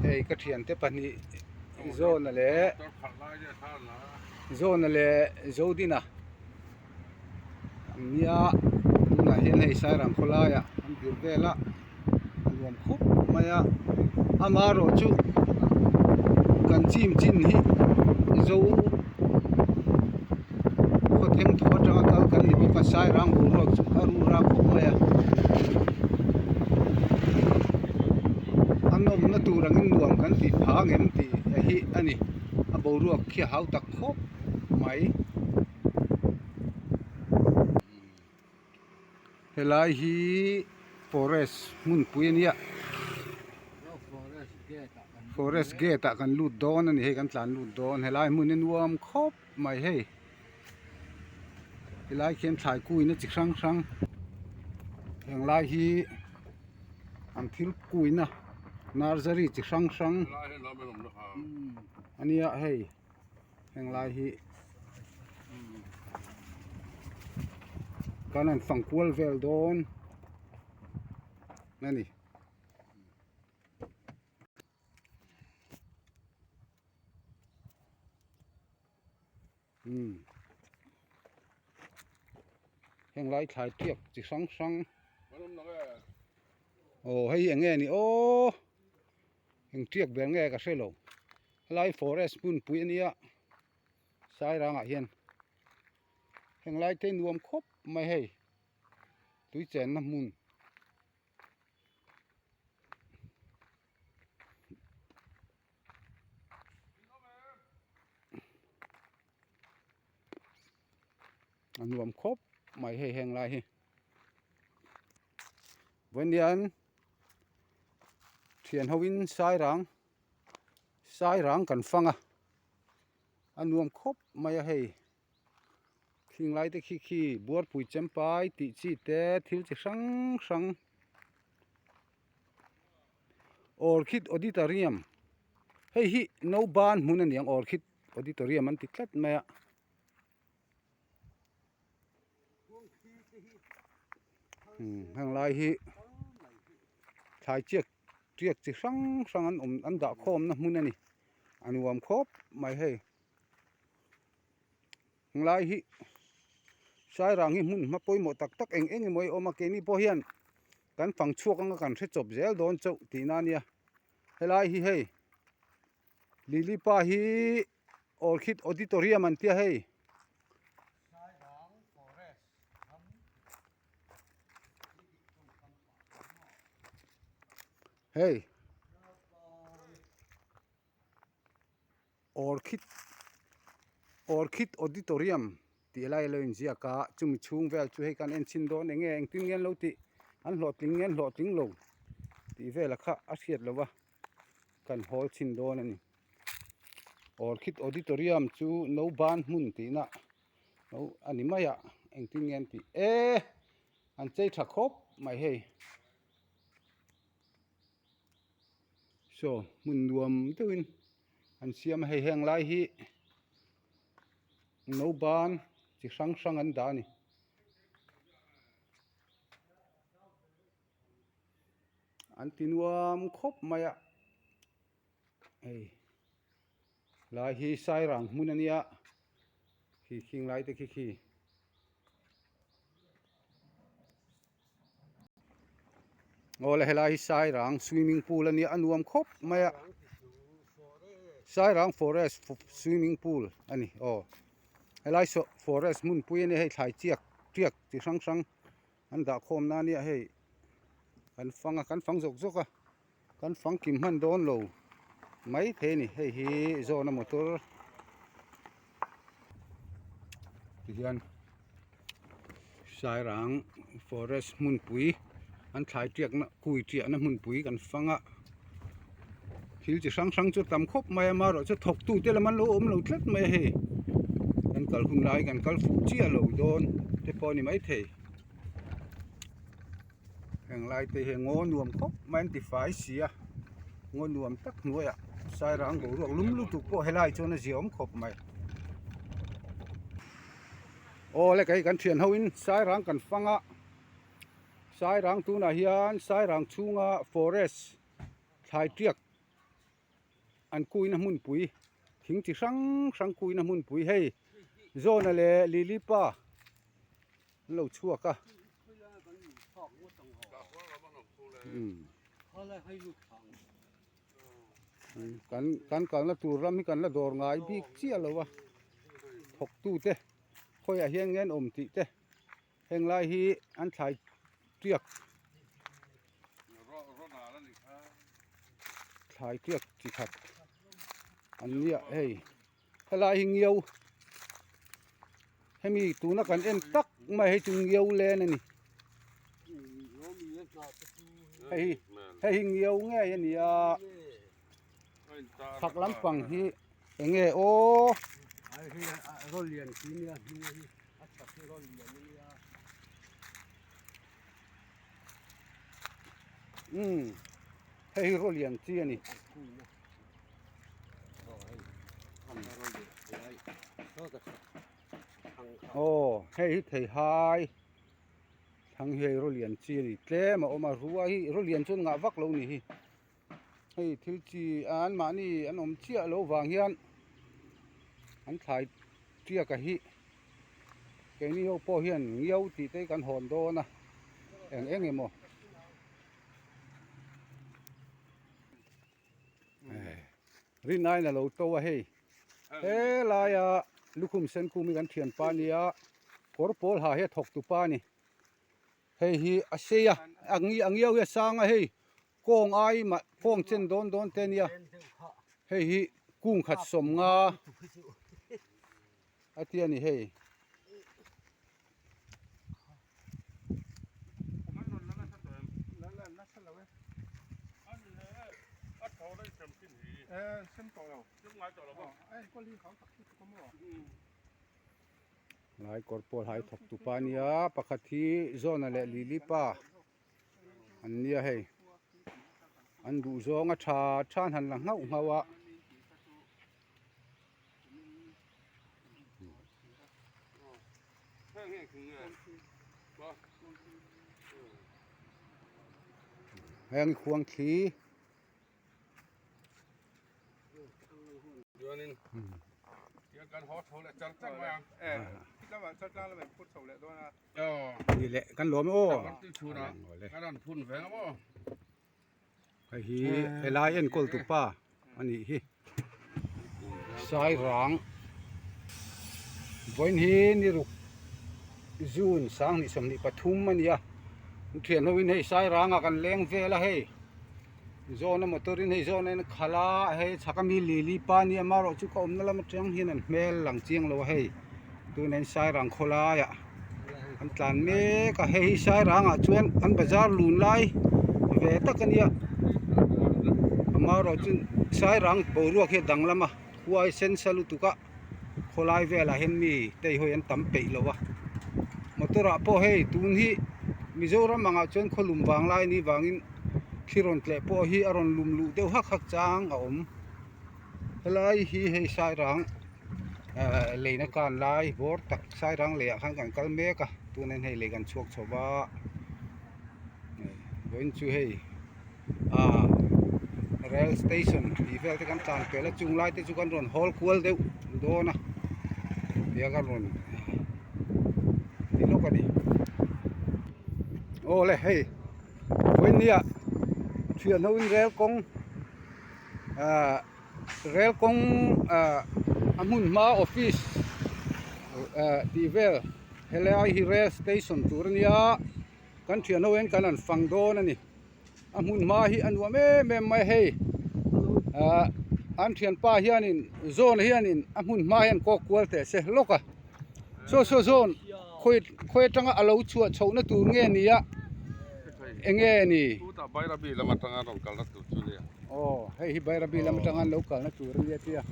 Hei ka thiante pahnih Zawna leh Zawna leh Zodina an nia tunah hian hei Sairang khawlaiah an dir vel a a nuam khawp mai a amaherawhchu kan chim chin hi zo khaw thengthaw atanga kal kan ni bawk a Sairang boruak chu a rura khawp mai a a nawmna tur angin nuam kan tih phah ang em tih hi a ni a boruak khi a hau tak khawp mai. Helai hi forest hmunpui a nia forest gate ah kan lut dawn a ni hei kan tlan lut dawn helai hmun hi nuam khawp mai hei helai khian thlai kuina chi hrang hrang heng lai hi an thil kuina nursery chi hrang hrang a nia hei. Heng lai hi kan han fang kual vel dawn a ni. Umm heng lai thlai tiak chi hrang hrang aw hei hi eng nge ni aw eng tiak ber nge ka hre lo. Helai forest hmunpui a nia Sairangah hian heng lai te nuam khawp mai hei tui chenna hmun. A nuam khawp mai hei heng lai hi vawiin thian hoin Sairang. Sairang kan fang a a nuam khawp mai a hei khing lai te khi khi buarpui chempai tih chi te thil chi hrang hrang orchid auditorium hei hi nauban hmun a ni ang orchid auditorium an ti tlat mai a. Heng lai hi thlai chiak tiak chi hrang hrang an awm an dah khawm na hmun a ni a nuam khawp mai hei heng lai hi sairang hi hmun hma pawimawh tak tak eng eng emaw a awm a keini pawh hian kan fang chhuak anga kan hre chawp zel dawn chauh tihna a nia helai hi hei lily pa hi. Orchid Auditorium an tia hei. Hei. Orchid Orchid Auditorium tih lai alo inziak a chumi chhung vel chu hei kan en chhin dawn eng nge engtin nge an lo tih an hlawhtling nge an hlawhtling lo tih vel a kha a hriat loh a kan hawl chhin dawn a ni. Orchid auditorium chu no ban hmun tihna no a ni mai a engtin nge an tih e an chei tha khawp mai hei saw hmun nuam deuhin an siam a hei heng lai hi no ban chi hrang hrang an dah a ni. An ti nuam khawp mai a. Hei lai hi sairang hmun a nia khi khing lai te khi khi aw le helai hi sairang swimming pool a nia a nuam khawp mai a sairang forest swimming pool a ni aw helai saw forest hmunpui a nia hei thlai chiak tiak chi hrang hrang an dah khawm na a nia hei kan fang a kan fang zawk zawk a. Kan fangkim hman dawn lo mai thei a ni hei hi zawna motor tihian sairang forest hmunpui an thlai tiakna kui tiahna hmunpui kan fang a thil chi hrang hrang chu a tam khawp mai a amaherawhchu thawktu te lam an lo awm lo tlat mai a hei kan kal hun lai kan kal fuh chiah lo dawn te pawh a ni maithei. Heng lai te hi ngaw nuam khawp mai an ti fai si a ngaw nuam tak hnuaiah sairang boruak lum lutuk pawh helai chuan a ziaawm khawp mai aw le kei kan thian ho in sairang kan fang a sairang tunah hian sairang chhunga forest thlai tiak. an kuina hmunpui thing chi hrang hrang kuina hmunpui hei Zawna leh Lily pa an lo chhuak a. Kan kan kalna tur ram hi kan la dawr ngai bik chiah lo a thawktute khawiah hian nge an awm tih te. Heng lai hi an thlai tiak thlai tiak chi khat an nia hei helai hi ngiau hemi tuna kan en tak mai hei chu ngiau len a ni hei hi hei hi ngiau ngei a ni a chhak lampang hi eng nge aw. A chhak hi rawn lian a nia. Umm hei hi raw lian chi a ni. Aw hei hi thei hai thlang hi hei raw lian chi a ni tlem a awm a rua hi raw lian chuan ngah vak lo ni hi hei thil chi an mahni an awm chiah loh vang hian an thlai tiak a hi keini ho pawh hian ngiau tih te hi kan hawn dawn a eng eng emaw rin aiin a lo to a hei helaia lukhum sen kum hi kan thianpa a nia kawr pawl ha hi a thawk tupa a ni. Hei hi a sei a a ngiau hi a sang a hei kawng ai mah kawng chen dawn dawn te ania hei hi kung khat sawm nga a ti a ni hei. Lai kawr pawl hai thawk tu pa ania pakhat hi Zawna leh Lily pa an nia hei an duh zawng a tha tha an han la nghauh nghauh a. Heng khuang thli. Ni leh kan lawm aw hei hi helai enkawl tu pa a nih hi sairang vawiin hi ni ruk June sanghnih 23 a ni a thian ho in hei sairang ah kan leng vel a hei. Zawna motor in hei zawna in a khalh a hei chhak ami lili pa nia amaherawh chu ka awmna lam atang hian an hmel lang chiang lo a hei tunah hian sairang khawlai ah an tlan mek a hei hi sairang ah chuan an bazar lun lai ve tak a nia amaherawh chu sairang boruak hi a danglam a khuai sen sa lutuk a khawlai velah hian mi teihawi an tam peih lo a motor ah pawh hei tun hi Mizoram angah chuan khawlum vanglai a nih vangin thli rawn tleh pawh hi a rawn lum luh deuh hak hak chang a awm helai hi hei sairang ahh leina kan lai bawr tak sairang lei ah khan kan kal mek a tunah hian hei lei kan chhuak chho va vawiin chu hei ahh rail station tih vel te kan tlan pel a chung lai te chu kan rawn hawl kual deuh dawn a tia kan rawn ti lawk a ni aw le hei. Vawinia thian ho in rel kawng ahh rel kawng ahh a hmun hma office ahh tih vel helai hi rail station tur a nia kan thian ho hian kan han fang dawn a ni a hmun hma hi a nuam em em mai a hei ahh an thianpa hianin zawn hianin a hmun hma hian kawk kual teh se lawk a. Saw saw zawn khawi khawi atanga a lo chhuah chhohna tur nge ni a eng nge ni? Chutah Bairabi lam atanga rawn kalna tur chu nia. Aw hei hi Bairabi lam atanga an lo kalna tur a nia tia.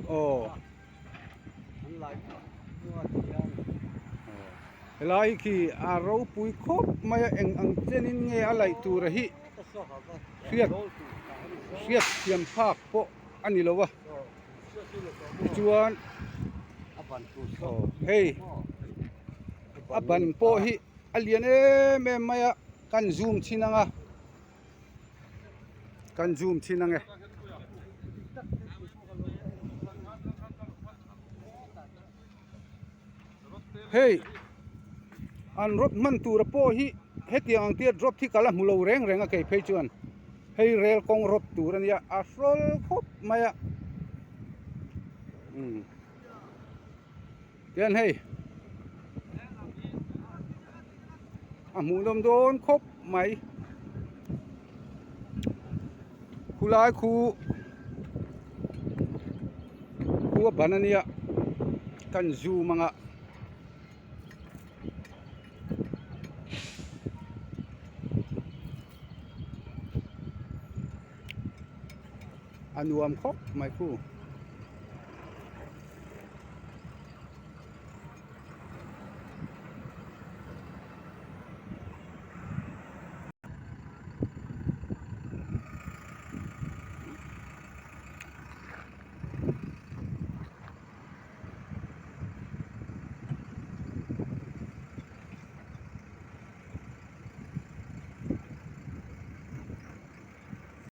Aw helai khi a ropui khawp mai a eng ang chenin nge a laih tur a hi. Hriat hriat thiam phak pawh a ni lo a tichuan aw hei a ban pawh hi. A lian em em mai a kan zoom chhin ang a kan zoom chhin ang e. Hei an rod hman tura pawh hi hetiang ang tia rod hi ka la hmu lo reng reng a kei phei chuan hei rel kawng rod tur a nia a hrawl khawp mai a umm tian hei a hmuhnawm dawn khawp mai khulai khu khu a ban a nia kan zoom ang a. A nuam khawp mai khu.